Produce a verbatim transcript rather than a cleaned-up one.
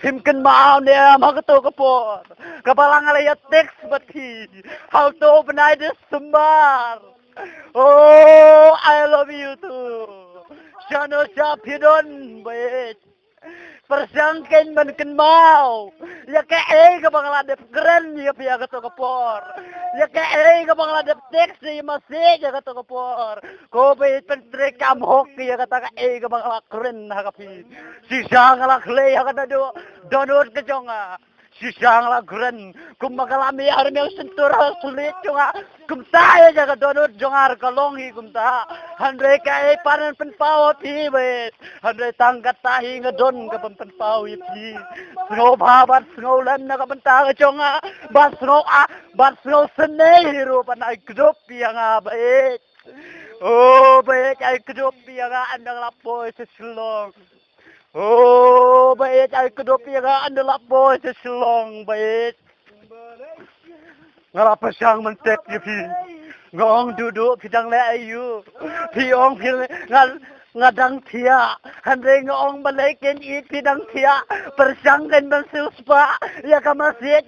Phim kynmaw ne em ha kato ka por kaba la nga la ïa text bad phi ha uto u bnai December. Oh, I love you too. Shano sha phi don, beit. Pyrshang kein ban kynmaw ïa kaei kaba nga la dep kren ïa phi ha kato ka por, ïa kaei kaba nga la dep text ïa message ha kato ka por. Ko beit, pyntreikam hok ïa kata kaei kaba nga la kren ha ka phi. Shisha nga la khlei ha ka dohnud ka jong nga. Shisha nga la kren kumba ka la mih ha rmiang shyntur ha slit jong nga. Kumta ïa ka dohnud jong nga ruh ka long hi kumta. Hynrei kaei pat ngan pynpaw ha phi, beit. Hynrei tang kata hi nga don ka ban pynpaw ïa phi. Sngewbha bad sngewlem na ka bynta ka jong nga. Bad sngew ah bad sngewsynei hi ruh ban ai kdup ïa nga, beit. Oh, beit, ai kdup ïa nga ynda nga la poi sha Shillong. Oh, beit, ai kdup ïa nga ynda la poi sha Shillong, beit. Nga la pyrshang ban text ïa phi. Nga ong, Duh duh, phi dang leh aïu? Phi ong phi leh, nga nga dang thiah. Hynrei nga ong, balei kein i phi dang thiah? Pyrshang kein ban siew spah ïa ka message